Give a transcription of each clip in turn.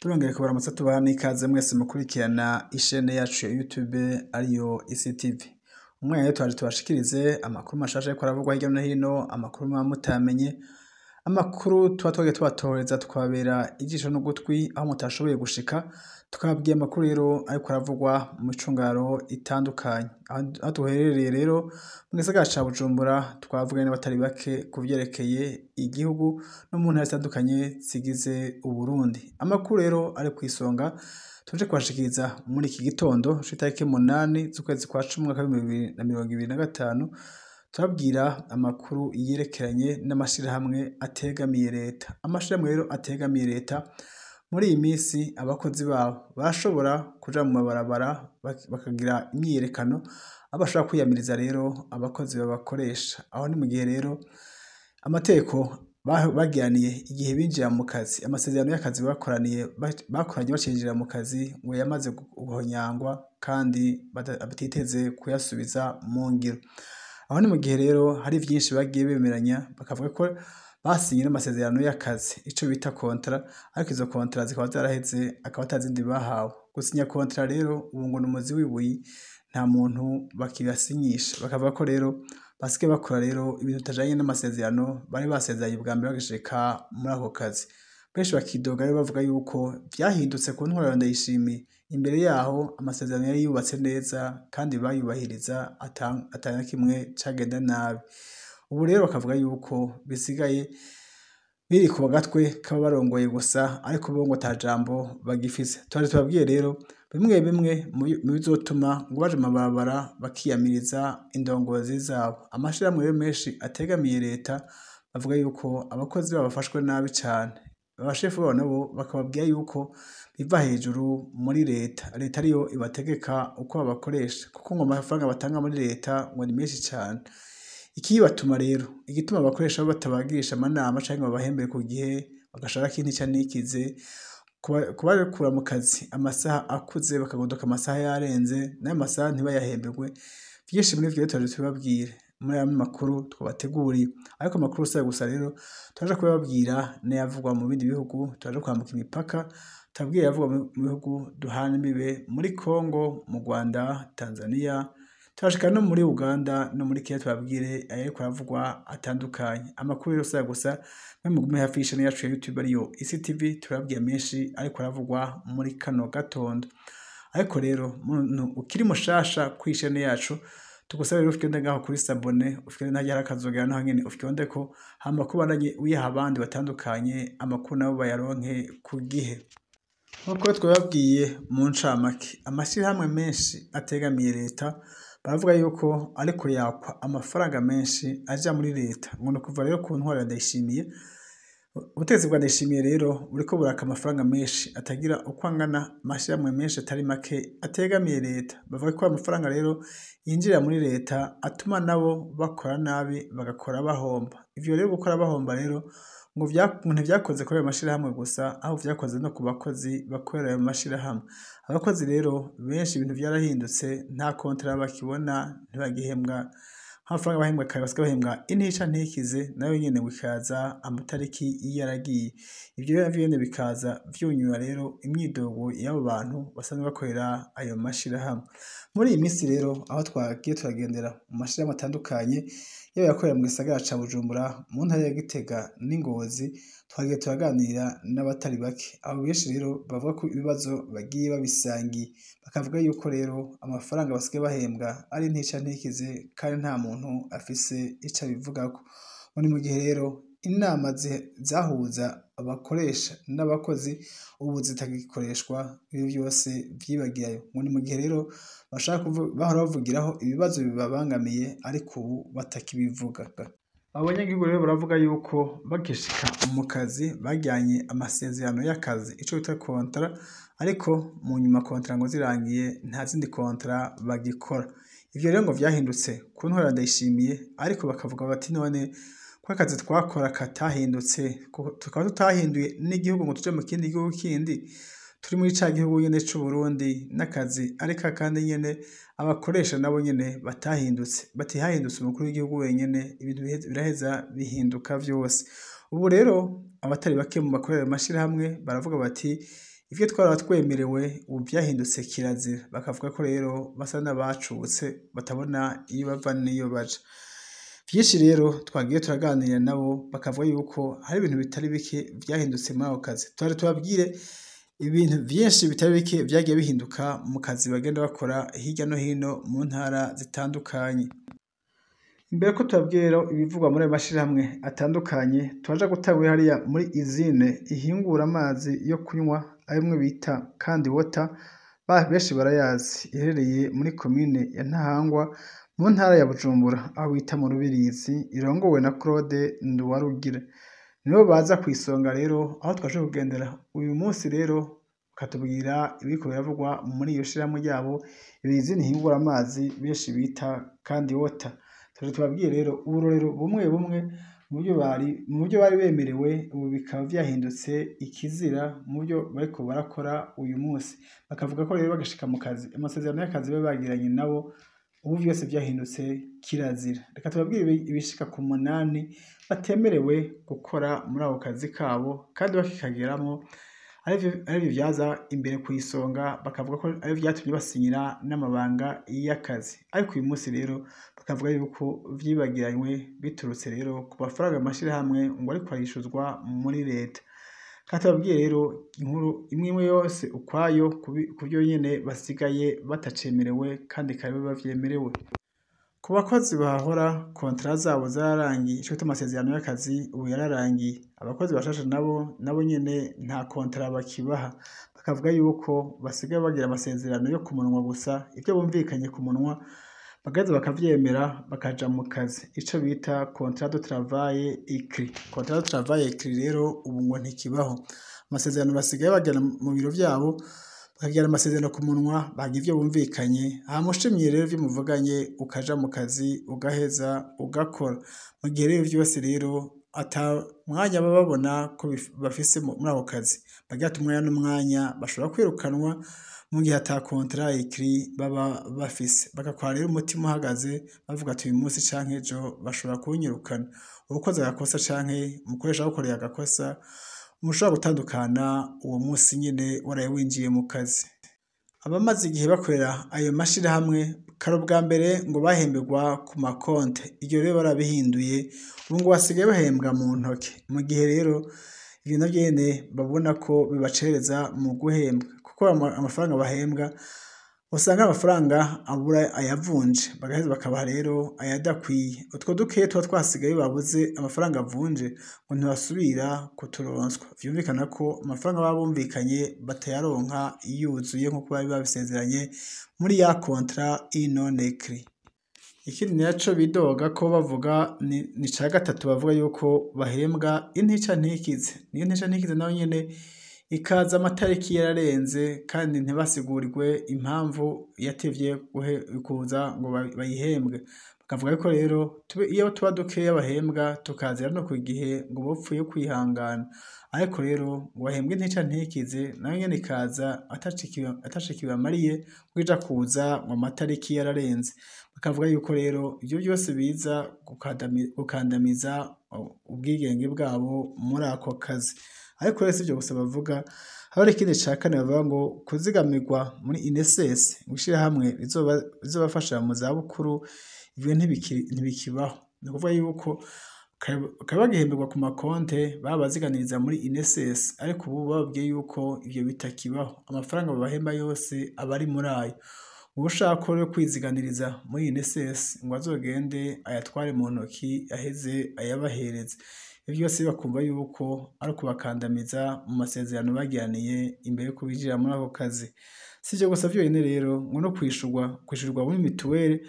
Turongeye kubaramutsa tubaha n'ikaze mwese mukurikirana ishene yacu ya YouTube ariyo ICTV. Umwanya rero twaje tubashikirize amakuru mashasha ariko aravugwa hirya no hino, amakuru muba mutamenye, amakuru tuba twagiye tubatoreza tukababera ijisho n'ugutwi aho mutashoboye gushika, tukababwira amakuru rero ariko aravugwa mu micungaro itandukanye. Aho duherereye rero mu gisagara ca Bujumbura, twavuganye n'abatari bake ku vyerekeye igihugu no mu ntara zitandukanye zigize Uburundi. Amakuru rero ari kw'isonga tuje kubashikiriza muri iki gitondo c'itariki 8 z'ukwezi kwa 10 umwaka w'2025, turababwira amakuru yerekeranye n'amashirahamwe ategamiye leta. Amashirahamwe rero ategamiye leta muri iyi misi abakozi babo barashobora kuja mu mabarabara bakagira imyiyerekano, aho bashobora kwiyamiriza rero abakozi babakoresha. Aho ni mu gihe rero amategeko bagiraniye igihe binjira mu kazi, amasezerano y'akazi bakoraniye bakoranye bacinjira mu kazi ngo yamaze guhonyangwa kandi batiteze kuyasubiza mu ngiro. Aho ni mu gihe rero hari vyinshi bagiye bemeranya, bakavuga ko basinye n'amasezerano y'akazi, ico bita contrat, ariko izo contrat zikaba zaraheze akaba atazindi bahawe. Gusinya contrat rero ubu ngo n'umuzi w'ibuye, nta muntu bakibasinyisha. Bakavuga ko rero basigaye bakora rero ibintu bitajanye n'amasezerano bari basezeranye ubwa mbere bagishika muri ako kazi. Benshi bakidoga rero bavuga yuko vyahindutse ku ntwaro ya Ndayishimiye. Imbere yaho amasezerano yari yubatse neza kandi bayubahiriza ata na kimwe cagenda nabi. Ubu rero bakavuga yuko bisigaye biri ku gatwe k'ababarongoye gusa, ariko bo ngo ata jambo bagifise. Twaje tubabwiye rero bimwe bimwe mu bizotuma ngo baje mu mabarabara bakiyamiriza indongozi zabo. Amashirahamwe rero menshi ategamiye leta bavuga yuko abakozi babo bafashwe nabi cane. Abashefu babo nabo bakababwira yuko biva hejuru muri leta, leta ariyo ibategeka uko babakoresha, kuko ngo amafaranga batanga muri leta ngo ni menshi cane. Ikibatuma rero, igituma abakoresha batabagirisha amanama canke ngo babahembere ku gihe, bagashaka kintica nikize, kubarekura mu kazi amasaha akuze bakagodoka amasaha yarenze, n'ayo masaha ntibayahemberwe. Vyinshi muri ivyo rero turaje tubibabwire muri aya makuru twabateguriye. Ariko amakuru si ayo gusa rero, turaja kubabwira n'ayavugwa mu bindi bihugu, turaja kwambuka imipaka, tubabwire ayavugwa mu bihugu duhana imbibe, muri Congo, mu Rwanda, Tanzania, turashika no muri Uganda no muri Kenya, tubabwire ayariko aravugwa atandukanye. Amakuru rero si ayo gusa, mwe mugume hafi y'ishene yacu ya YouTube ariyo ICTV, turababwira menshi ariko aravugwa muri kano gatondo. Ariko rero muntu ukiri mushasha kw'ishene yacu, tugusabe rero ufyonde ngaho kuri sabone, ufyonde ntajya hari akazogera naho nyene ufyondeko, hama kubandanye uyiha abandi batandukanye amakuru nabo bayaronke ku gihe. Nkuko twababwiye mu ncamake, amashirahamwe menshi ategamiye leta baravuga yuko ariko yakwa amafaranga menshi aja muri leta. Ngo ni ukuva rero ku ntwaro ya Ndayishimiye, ubutegetsi bwa Ndayishimiye rero buriko buraka amafaranga menshi atagira uko angana, amashirahamwe menshi atari make ategamiye leta. Bavuga ko amafaranga rero yinjira muri leta atuma nabo bakora nabi, bagakora bahomba. Ivyo rero gukora bahomba rero ngo ntivyakoze kuri ayo mashirahamwe gusa, aho vyakoze no ku bakozi bakorera ayo mashirahamwe. Abakozi rero benshi ibintu vyarahindutse, nta contrat bakibona, ntibagihembwa nk'amafaranga bahembwa kare, basigaye bahembwa intica ntikize, nayo nyene ngo ikaza amatariki yaragiye. Ivyo rero navyo nyene bikaza vyunyura rero imyidogo y'abo bantu basanzwe bakorera ayo mashirahamwe. Muri iyi misi rero aho twagiye turagendera mu mashirahamwe atandukanye, yaba ayakorera mu gisagara ca Bujumbura, mu ntara ya Gitega n'Ingozi, twagiye turaganira n'abatari bake. Abo benshi rero bavuga ko ibibazo bagiye babisangiye, bakavuga yuko rero amafaranga basigaye bahembwa ari intica ntikize kandi nta muntu afise ico abivugako. Ngo ni mu gihe rero inama zahuza abakoresha n'abakozi ubu zitagikoreshwa, ibi vyose vyibagirayo. Ngo ni mu gihe rero bashaka bahora bavugiraho ibibazo bibabangamiye, ariko ubu batakibivuga. Abo banyagihugu rero baravuga yuko bagishika mu kazi bajyanye amasezerano y'akazi, ico bita contrat, ariko mu nyuma contrat ngo zirangiye nta zindi contrat bagikora. Ivyo rero ngo vyahindutse ku ntwaro ya Ndayishimiye, ariko bakavuga bati none ko akazi twakora katahindutse, tukaba tutahinduye n'igihugu ngo tuje mu kindi gihugu kindi, turi muri ca gihugu nyene c'Uburundi n'akazi ariko kandi nyene abakoresha nabo nyene batahindutse, bati hahindutse umukuru w'igihugu wenyene, ibintu biraheza bihinduka vyose. Ubu rero abatari bake mu bakorera amashirahamwe baravuga bati Ivyo twara twemerewe ubu vyahindutse kirazira. Bakavuga ko rero basa n'abacutse batabona iyo bava n'iyo baja. Vyinshi rero twagiye turaganira nabo, bakavuga yuko hari ibintu bitari bike vyahindutse muri ako kazi. Twari tubabwire ibintu vyinshi bitari bike vyagiye bihinduka mu kazi bagenda bakora hirya no hino mu ntara zitandukanye. Imbere ko tubabwira rero ibivugwa muri ayo mashirahamwe atandukanye, turaja gutangurira hariya muri izine ihingura amazi yo kunywa arimwe bita Kandi Water, benshi barayazi, iherereye muri komine ya Ntahangwa mu ntara ya Bujumbura aho bita mu Rubirizi, irongowe na Claude Nduwarugira. Nibo baza kw'isonga rero aho twaje kugendera uyu munsi rero bakatubwira ibiriko biravugwa muri iyo shirahamwe ryabo, izine ihingura amazi benshi bita Kandi Water. Tuje tubabwire rero uburorero bumwe bumwe mu byo bari bemerewe ubu bikaba vyahindutse ikizira mu byo bariko barakora uyu munsi. Bakavuga ko rero bagashika mu kazi, amasezerano y'akazi bari bagiranye nabo ubu vyose vyahindutse kirazira. Reka tubabwire ibishika ku 8 batemerewe gukora muri ako kazi kabo kandi bakikageramwo, arivyo vyaza imbere kw'isonga, bakavuga ko arivyo vyatumye basinyira n'amabanga y'akazi. Ariko uyu munsi rero bakavuga yuko vyibagiranywe biturutse rero ku mafaranga amashirahamwe ngo ariko arishuzwa muri leta. Reka tubabwire rero inkuru imwe imwe yose ukwayo kuvyo nyene basigaye batacemerewe kandi kare bavyemerewe. Ku bakozi bahahora kontara zabo zararangiye, ico bita amasezerano y'akazi ubu yararangiye. Abakozi bashasha nabo nyene nta kontara bakibaha. Bakavuga yuko basigaye bagira amasezerano yo ku munwa gusa, ivyo bumvikanye ku munwa bagaheza bakavyemera bakaja mu kazi, ico bita contrat de travail écrit. Contrat de travail écrit rero ubu ngo ntikibaho. Amasezerano basigaye bagira mu biro vyabo, bakagira amasezerano ku munwa, bagira ivyo bumvikanye, hama ushimye rero ivyo muvuganye ukaja mu kazi ugaheza ugakora. Mu gihe rero vyose rero ata mwanya baba babona ko bafise muri ako kazi, bagira ati umwanya n'umwanya bashobora kwirukanwa mu gihe ata contrat écrit baba bafise. Bagakora rero umutima uhagaze bavuga ati uyu munsi canke ejo bashobora kunyirukana. Uwukoze agakosa canke umukoresha agukoreye agakosa, mushobora gutandukana uwo munsi nyene waraye winjiye mu kazi. Abamaze igihe bakorera ayo mashirahamwe kare ubwa mbere ngo bahemberwa ku makonte, ivyo rero barabihinduye ubu ngo basigaye bahembwa mu ntoke. Mu gihe rero ivyo navyo nyene babona ko bibacereza mu guhembwa, kuko amafaranga bahembwa usanga amafaranga abura ayavunje, bagaheza bakabaha rero ayadakwiye. Utwo dukeya tuba twasigaye babuze amafaranga avunje ngo ntibasubira kuturonswa. Vyumvikana ko amafaranga baba bumvikanye batayaronka yuzuye nkuko bari babisezeranye muri ya contrat non écrit. Ikindi naco bidoga ko bavuga ni ca gatatu, bavuga yuko bahembwa intica ntikize. Niyo ntica ntikize nayo nyene ikaza amatariki yararenze kandi ntibasigurirwe impamvu yatevye kuza ngo bayihembwe. Bakavuga ko rero iyo tuba dukeya bahembwa tukazira no ku gihe ngo bopfuye kwihangana, ariko rero ngo bahembwe intica ntikize nayo nyene ikaza ataco kibamariye ngo ija kuza ngo amatariki yararenze. Bakavuga yuko rero ivyo vyose biza gukandamiza ubwigenge bwabo muri ako kazi. Ariko rero sivyo gusa bavuga, haba ikindi ca kane bavuga ngo kuzigamirwa muri INSS, ishirahamwe rizobafasha mu zabukuru, ivyo ntibikibaho. Ni ukuvuga yuko kare bagihemberwa ku makonte babaziganiriza muri INSS, ariko ubu bababwiye yuko ivyo bitakibaho. Amafaranga babahemba yose aba ari muri ayo. Uwushaka rero kwiziganiriza muri INSS ngo azogende ayatware mu ntoki aheze ayabahereze. Ivyo vyose bakumva yuko ari ukubakandamiza mu masezerano bagiraniye imbere yuko binjira muri ako kazi. Sivyo gusa vyonyene rero ngo no kwishurwa muri mituweli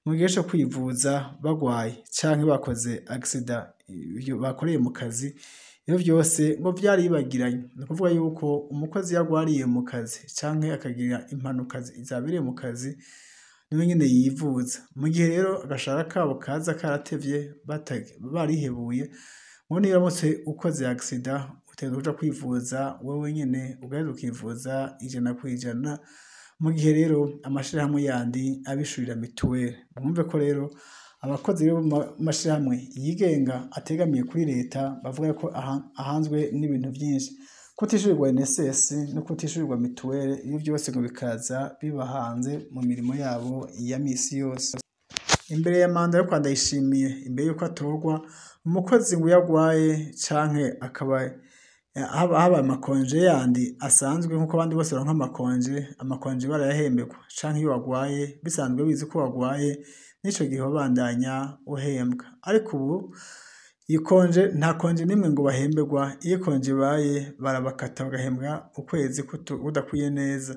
mu gihe co kwivuza bagwaye canke bakoze accident ivyo bakoreye mu kazi, ivyo vyose ngo vyaribagiranye. Ni ukuvuga yuko umukozi iyo agwariye mu kazi canke akagira impanuka zabereye mu kazi, niwe nyene yivuza. Mu gihe rero agashahara kabo kaza karatevye barihebuye, ngo niyo uramutse ukoze accident utegerezwa kuja kwivuza wewe nyene, ugaheza ukivuza 100%, mu gihe rero amashirahamwe yandi abishurira mituweli. Mwumve ko rero abakozi bo mu mashirahamwe yigenga ategamiye kuri leta bavuga ko ahanzwe n'ibintu vyinshi. Kutishurirwa INSS no kutishurirwa mituweli, iyo vyose ngo bikaza biba hanze mu mirimo yabo ya misi yose. Imbere ya manda yo kwa Ndayishimiye, imbere yuko atorwa, umukozi ngo iyo agwaye canke akaba haba amakonje yandi asanzwe nkuko abandi bose baronka amakonje, amakonje barayahemberwa, canke iyo wagwaye bisanzwe bizi ko wagwaye, n'ico gihe wabandanya uhembwa. Ariko ubu ikonje nta konje nimwe ngo bahemberwa, iyo ikonje ibaye barabakata bagahembwa ukwezi kudakwiye neza.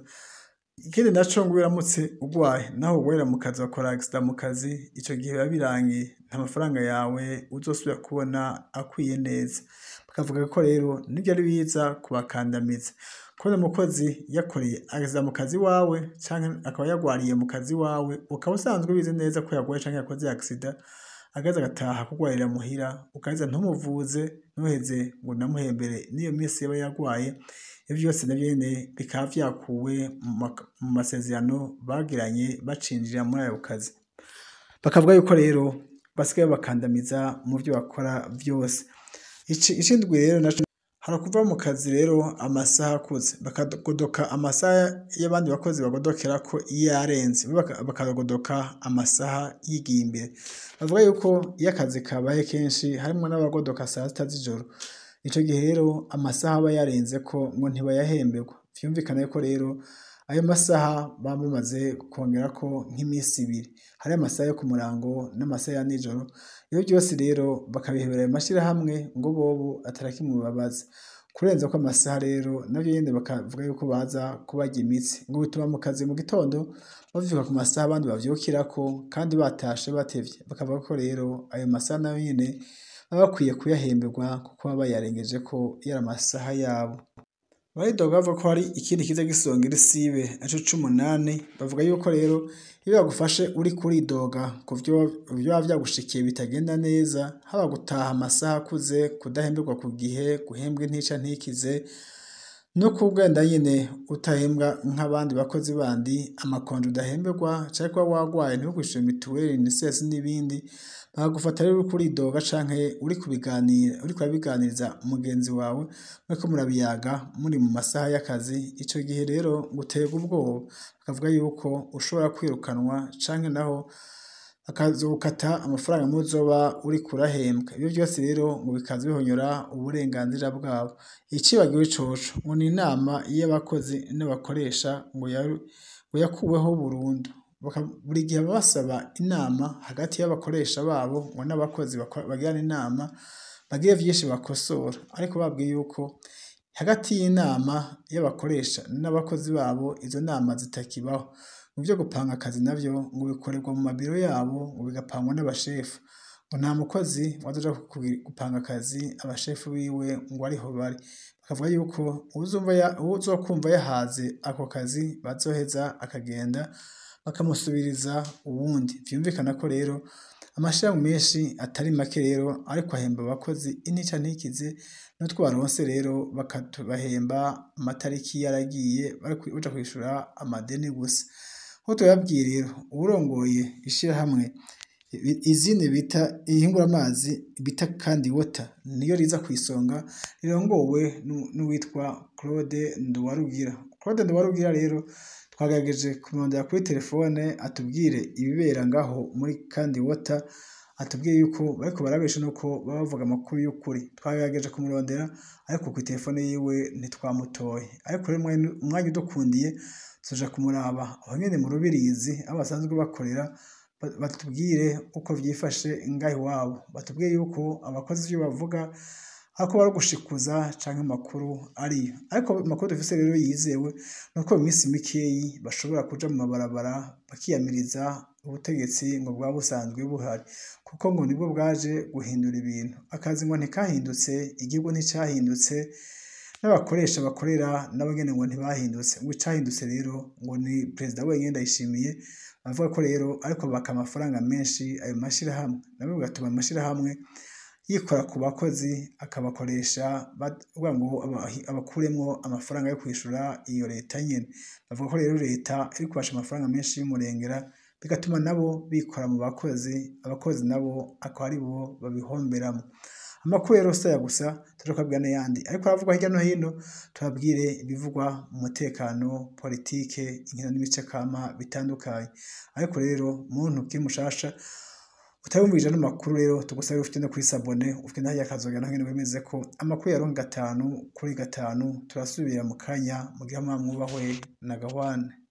Ikindi naco ngo iyo uramutse ugwaye, naho ugwarira mu kazi bakora accident mu kazi, ico gihe biba birangiye, nta mafaranga yawe uzosubira kubona akwiye neza. Bakavuga ko rero nivyo ari biza kubakandamiza. Kubona umukozi yakoreye accident mu kazi iwawe canke akaba yagwariye mu kazi iwawe, ukaba usanzwe ubizi neza ko yagwaye canke yakoze accident, agaheza agataha kugwarira muhira, ugaheza ntumuvuze, ntuheze ngo unamuhembere n'iyo misi yaba yagwaye, ivyo vyose navyo nyene bikaba vyakuwe mu masezerano bagiranye bacinjira muri ayo kazi. Bakavuga yuko rero basigaye babakandamiza mu vyo bakora vyose. Ikindwi rero naco, hari ukuva mu kazi rero amasaha akuze, bakagodoka amasaha y'abandi bakozi bagodokerako iyo yarenze, bakagodoka amasaha yigiye imbere. Bavuga yuko iyo akazi kabaye kenshi harimwo n'abagodoka saa sita z'ijoro, ico gihe rero amasaha aba yarenzeko ngo ntibayahemberwa. Vyumvikana yuko rero ayo masaha baba bamaze kongerako nk'imisi ibiri, hariho amasaha yo ku murango n'amasaha ya nijoro, ivyo vyose rero bakabihebera ayo mashirahamwe ngo bobo atarakimwe babaza. Kurenzako amasaha rero navyo nyene bakavuga yuko baza kubarya imitsi, ngo bituma mu kazi mu gitondo bavyuka ku masaha abandi bavyukirako kandi batashe batevye. Bakavuga ko rero ayo masaha nayo nyene baba bakwiye kuyahemberwa kuko baba bayarengejeko yari amasaha yabo. Baridoga bavuga ko hari ikindi kiza gisongera isibe arico c'umunani, bavuga yuko rero iyo bagufashe uriko uridoga ku vyo biba vyagushikiye bitagenda neza, haba gutaha amasaha akuze, kudahemberwa ku gihe, guhembwa intica ntikize, no kugenda nyene utahembwa nk'abandi bakozi bandi, amakonje udahemberwa, canke kuba wagwaye ntibakwishure mituweli, INSS n'ibindi, bagufata rero uriko uridoga canke uriko urabiganiriza mugenzi wawe, muriko murabiyaga muri mu masaha y'akazi, ico gihe rero ngo uterwa ubwoba, bakavuga yuko ushobora kwirukanwa canke naho bakazokata amafaranga muzoba uriko urahembwa. Ivyo vyose rero ngo bikaza bihonyora uburenganzira bwabo. Icibagiwe coco ngo ni inama y'abakozi n'abakoresha ngo yakuweho burundu. Buri gihe basaba inama hagati y'abakoresha babo ngo n'abakozi bagirane inama, bagire vyinshi bakosora, ariko babwiye yuko hagati y'inama y'abakoresha n'abakozi babo izo nama zitakibaho. Mu vyo gupanga akazi navyo ngo bikorerwa mu mabiro yabo, ngo bigapangwa n'abashefu, ngo nta mukozi wazoja gupanga akazi abashefu biwe ngo ariho bari. Bakavuga yuko uwuzokumva yahaze ako kazi bazoheza akagenda bakamusubiriza uwundi. Vyumvikana ko rero amashirahamwe menshi atari make rero ariko ahemba abakozi intica ntikize, n'utwo baronse rero bakatubahemba amatariki yaragiye baja kwishura amadeni gusa. Nkuko tubabwiye rero, uwurongoye ishirahamwe izindi bita ihingura amazi bita Kandi Water niyo riza kw'isonga, rirongowe n'uwitwa Claude Nduwarugira. Claude Nduwarugira rero twagerageje kumurondera kuri telefone atubwire ibibera ngaho muri Kandi Water, atubwiye yuko bariko barabesha nuko baba bavuga amakuru y'ukuri. Twagerageje kumurondera ariko kw'itelefone yiwe ntitwamutoye, ariko rero umwanya udukundiye tuzoja kumuraba aho nyene mu Rubirizi aho basanzwe bakorera, batubwire uko vyifashe ngaho iwabo, batubwire yuko abakozi ivyo bavuga ako bari gushikuza canke amakuru ariyo. Ariko amakuru dufise rero yizewe nuko mu minsi mikeyi bashobora kuja mu mabarabara bakiyamiriza ubutegetsi ngo bwaba busanzwe buhari, kuko ngo nibwo bwaje guhindura ibintu. Akazi ngo ntikahindutse, igihugu nticahindutse, n'abakoresha bakorera nabo nyene ngo ntibahindutse. Ngo icahindutse rero ngo ni perezida wenyene Ndayishimiye, bavuga ko rero ariko baka amafaranga menshi ayo mashirahamwe, nabo bigatuma amashirahamwe yikora ku bakozi akabakoresha kugira ngo abakuremwo amafaranga yo kwishura iyo leta nyene. Bavuga ko rero leta iri kubasha amafaranga menshi y'umurengera, bigatuma nabo bikora mu bakozi, abakozi nabo akaba aribo babihomberamwo. Amakuru rero saya gusa, turakabwira n'ayandi ariko aravugwa hirya no hino, tubabwire ibivugwa mu mutekano, politike, inkino n'ibice kama bitandukanye. Ariko rero muntu ukiri mushasha utarumvije ano makuru rero, tugusaba ufite no kwisabone, ufite n'ahajya akazogera naho nyene wemeze ko amakuru yaronka 5 kuri 5. Turasubira mu kanya, mugihe mwubahwe na gahwane.